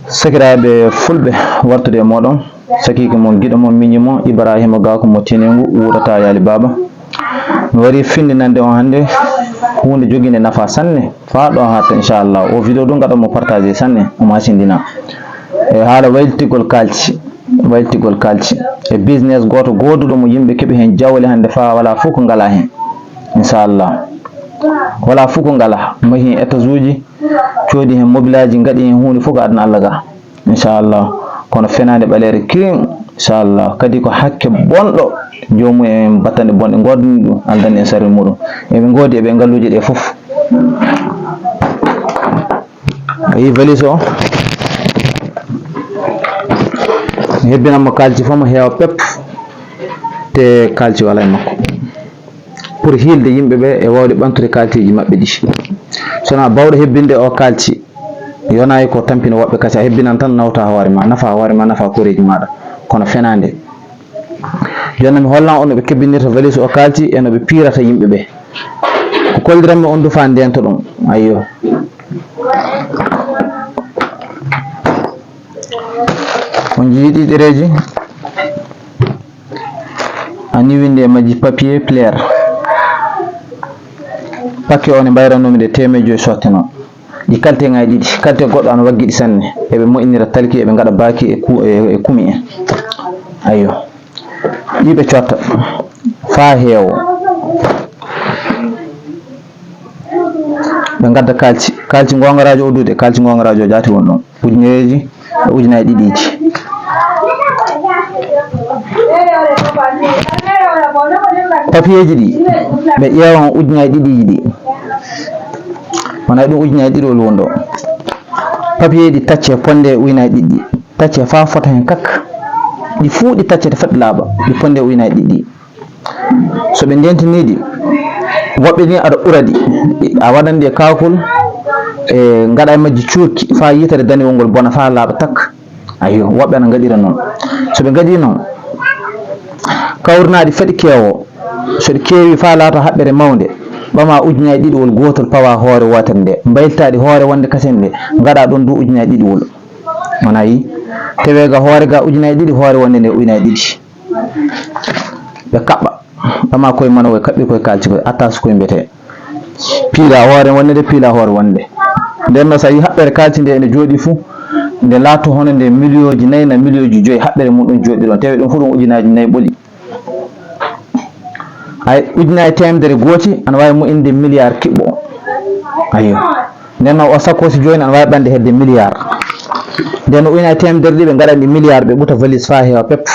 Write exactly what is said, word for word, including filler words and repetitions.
Sakiraaɓe fulɓe, wartude e mooɗon, sakiike mon, giɗo mon, miñi mon, Ibrahima Gaku mo Tenengu, wuurata Yaali Baaba. Mi wari findinande on hannde huunde jogiinde nafa sanne, faa ɗo haaɗta, inchallah. O vidéo ɗum ngaɗon mo partagé sanne, omo hasindina. E haala waylitigol kaalci, waylitigol kaalci. E business gooto gooduɗo mo yimɓe keɓi heen jawle hannde faa walaa fof ko ngalaa heen, inchallah. Walaa fof ko ngalaa, mahi heen étage uji, coodi heen mobilaaji, ngaɗi heen huunde fof ko aduna Allah ga, inchallah. Kono fenaande ɓaleere kirim, inchallah. Kadi ko hakke bonɗo, joomum en battane bonɗe ngoodani ɗum, andani en sarri muɗum. Eɓe ngoodi eɓe ngalluuje ɗe fof. A yii valise o? Mi hebbinan mo kaalci fof mo heewa pep, te kaalci walaa e makko. Pour hiilde yimɓe ɓe e waawde ɓamtude kaalciiji maɓɓe ɗi. So wonaa baawɗo hebbinde o kaalci, yonaayi ko tampina woɓɓe kadi, a hebbinan tan nawta hoore ma, nafa hoore ma, nafa koreeji maaɗa, kono fenaande. Jooni mi hollan on no ɓe kebbinirta valise o kaalci e no ɓe piirata yimɓe ɓe. Ko kolliranmi on du faa ndento ɗum. Ayyo. On njii ɗi ɗereeji? A ni windi e majji papier plaire. Paquet o ne mbayranoomi ɗe teemeɗɗe joyi sotteno. Ɗi qualité ŋaaji ɗiɗi. Qualité goɗɗo ana waggi ɗi sanne. Eɓe moƴƴinira talki, eɓe ngaɗa baaki e ku-, e, e kumi en. Ayyo. Ɗi ɓe cotta faa heewo. Ɓe ngadda kaalci, kaalci goongaraajo o duuɗe, kaalci goongaraajo o jaati won ɗon. Ujuneeji e ujunaaji ɗiɗiiji. Papiyeeji ɗi, ɓe ƴeewan ujunaaji ɗiɗiiji ɗi. Wona ɗum ujunaaji ɗiɗi o luwondo. Papiyeeji tacce ponde ujunaaji ɗiɗi. Tacce faa fota heen kak. Ɗi fuu ɗi taccete fat laaɓa. Ɗi ponde ujunaaji ɗiɗi. So ɓe ndentini ɗi, woɓɓe ni aɗa ɓura ɗi. A waɗan ɗi e kaakol, e ngaɗa e majji cuurki faa yitere danewol ngol bona faa laaɓa tak. Ayyo, woɓɓe ana ngaɗira noon. So ɓe ngaɗii noon, kawrinaa ɗi fat ɗi keewo. So ɗi keewii faa laata haɓɓere mawnde, ɓamaa ujunaaji ɗiɗiwol gootol pawaa hoore wootere nde, mbayltaa ɗi hoore wonde kasen nde, ngaɗaa ɗoon du ujunaaji ɗiɗiwol. On a yii? Tewee ga hoore ga ujunaaji ɗiɗi, hoore wonde nde ujunaaji ɗiɗi. Ɓe kaɓɓa, ɓamaa koye manowo e kaɓɓi koye kaalci koye, attache koye mbiyetee. Piila hoore wonde nde, piila hoore wonde nde. Nden no so a yii haɓɓere kaalci nde ene jooɗii fuu, nde laatoo hono nde miliyooji nayi na miliyooji joyi haɓɓere mum ɗum jooɗii ɗoon. Tewee ɗum fuu ɗum ujunaaji nayi ɓoli. Ay, ujunaaji teemedere gooti ana waawi moƴƴinde milliard kiɓɓo. Ayyo. Nden noon o sakkoosi jooni ana waawi ɓande hedde milliard. Nden no ujunaaji teemedere ɗiɗi ɓe ngaɗani ɗi milliard, ɓe ɓuta valise faa heewa pep.